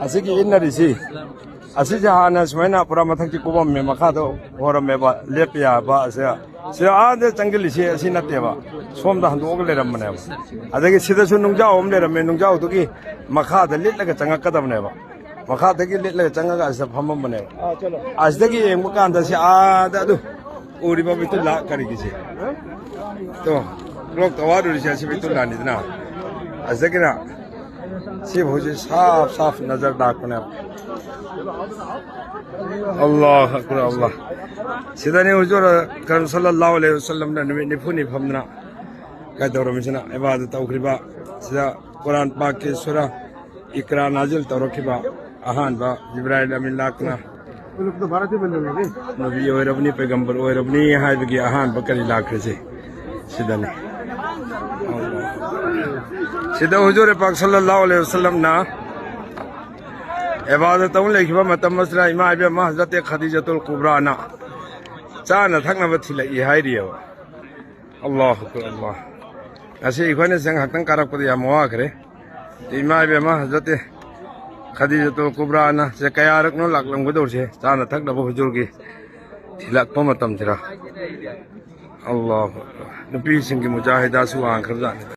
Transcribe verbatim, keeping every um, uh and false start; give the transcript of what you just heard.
ꯑꯁꯤꯒꯤ ꯏꯟꯅꯔꯤꯁꯤ, ꯑꯁꯤꯁꯦ ꯍꯥꯟꯅ ꯁꯨꯃꯥꯏꯅ ꯄꯨꯔꯥ ꯃꯊꯛꯁꯤ ꯀꯨꯞꯄꯝꯃꯦ, ꯃꯈꯥꯗ ꯍꯣꯔꯝꯃꯦꯕ, ꯂꯦꯞꯄ ꯌꯥꯕ꯫ ꯑꯁꯦ, ꯁꯤꯗ ꯑꯥꯗ ꯆꯪꯁꯤꯜꯂꯤꯁꯤ ꯑꯁꯤ ꯅꯠꯇꯦꯕ, ꯁꯣꯝꯗ ꯍꯟꯗꯣꯛꯑꯒ ꯂꯩꯔꯝꯕꯅꯦꯕ꯫ ꯑꯗꯒꯤ ꯁꯤꯗꯁꯨ ꯅꯨꯡꯖꯥꯎ ꯑꯃ ꯂꯩꯔꯝꯃꯦ, ꯅꯨꯡꯖꯥꯎꯗꯨꯒꯤ ꯃꯈꯥꯗ ꯂꯤꯠꯂꯒ ꯆꯪꯉꯛꯀꯗꯕꯅꯦꯕ, ꯃꯈꯥꯗꯒꯤ ꯂꯤꯠꯂꯒ ꯆꯪꯉꯒ ꯑꯁꯤꯗ ꯐꯝꯃꯝꯕꯅꯦꯕ꯫ ꯑꯁꯤꯗꯒꯤ ꯌꯦꯡꯕ ꯀꯥꯟꯗ ꯁꯤ ꯑꯥꯗ ꯑꯗꯨ ꯎꯔꯤꯕ ꯕꯤꯇꯨꯜꯂꯥ ꯀꯔꯤꯒꯤꯁꯦ? ꯇꯣ, ꯀ꯭ꯂꯣꯛ ꯇꯋꯥꯔ ꯎꯔꯤꯁꯦ ꯑꯁꯤ ꯕꯤꯇꯨꯜꯂꯥꯅꯤꯗꯅ꯫ ꯑꯁꯤꯗꯒꯤꯅ ꯁꯤꯕꯨ ꯍꯧꯖꯤꯛ ꯁꯥꯐ ꯁꯥꯐ ꯅꯖꯔ ꯂꯥꯛꯄꯅꯦꯕ꯫ ꯑꯜꯂꯥꯍꯨ ꯑꯛꯕꯔ, ꯑꯜꯂꯥꯍ꯫ ꯁꯤꯗꯅꯤ ꯍꯨꯖꯨꯔ ꯑꯀꯔꯝ ꯁꯜꯂꯜꯂꯥꯍꯨ ꯑꯂꯩꯍꯤ ꯋꯁꯜꯂꯝꯅ ꯅꯨꯃꯤꯠ ꯅꯤꯐꯨꯅꯤ ꯐꯝꯗꯅ ꯀꯩꯗꯧꯔꯝꯃꯤꯁꯤꯅ, ꯏꯕꯥꯗ ꯇꯧꯈ꯭ꯔꯤꯕ꯫ ꯁꯤꯗ ꯀꯨꯔꯥꯟ ꯄꯥꯛꯀꯤ ꯁꯨꯔꯥ ꯏꯀ꯭ꯔꯥ ꯅꯥꯖꯤꯜ ꯇꯧꯔꯛꯈꯤꯕ ꯑꯍꯥꯟꯕ ꯖꯤꯕ꯭ꯔꯥꯏꯜ ꯑꯃꯤꯟ ꯂꯥꯛꯇꯨꯅ ꯅꯕꯤ ꯑꯣꯏꯔꯕꯅꯤ, ꯄꯩꯒꯝꯕꯔ ꯑꯣꯏꯔꯕꯅꯤ ꯍꯥꯏꯕꯒꯤ ꯑꯍꯥꯟꯕ ꯀꯔꯤ ꯂꯥꯛꯈ꯭ꯔꯤꯁꯦ ꯁꯤꯗꯅꯤ꯫ ꯁꯤꯗ ꯍꯨꯖꯨꯔ ꯄꯥꯛ ꯁꯜꯂꯜꯂꯥꯍꯨ ꯑꯂꯩꯍꯤ ꯋꯁꯜꯂꯝꯅ ꯏꯕꯥꯗ ꯇꯧ ꯂꯩꯈꯤꯕ ꯃꯇꯝ ꯑꯁꯤꯗ ꯏꯃꯥ ꯏꯕꯦꯝꯃ ꯍꯖꯔꯠ ꯈꯗꯤꯖꯥꯇꯨꯜ ꯀꯨꯕ꯭ꯔꯥꯅ ꯆꯥꯅ ꯊꯛꯅꯕ ꯊꯤꯜꯂꯛꯏ ꯍꯥꯏꯔꯤꯑꯕ꯫ ꯑꯜꯂꯥꯍꯨ ꯑꯛꯕꯔ, ꯑꯜꯂꯥꯍ꯫ ꯉꯁꯤ ꯑꯩꯈꯣꯏꯅ ꯁꯤꯗ ꯉꯥꯏꯍꯥꯛꯇꯪ ꯀꯥꯔꯛꯄꯗ ꯌꯥꯝ ꯋꯥꯈ꯭ꯔꯦ꯫ ꯏꯃꯥ ꯏꯕꯦꯝꯃ ꯍꯖꯔꯠ ꯈꯗꯤꯖꯥꯇꯨꯜ ꯀꯨꯕ꯭ꯔꯥꯅ ꯁꯦ ꯀꯌꯥꯔꯛꯅꯣ ꯂꯥꯛꯂꯝꯒꯗꯧꯔꯤꯁꯦ, ꯆꯥꯅ ꯊꯛꯅꯕ ꯍꯨꯖꯨꯔꯒꯤ ꯊꯤꯜꯂꯛꯄ ꯃꯇꯝꯁꯤꯗ꯫ ꯑꯜꯂꯥꯍꯨ ꯑꯛꯕꯔ꯫ ꯅꯨꯄꯤꯁꯤꯡꯒꯤ ꯃꯨꯖꯥꯍꯤꯗꯥꯁꯨ ꯋꯥꯡꯈ꯭ꯔꯖꯥꯠꯅꯤ꯫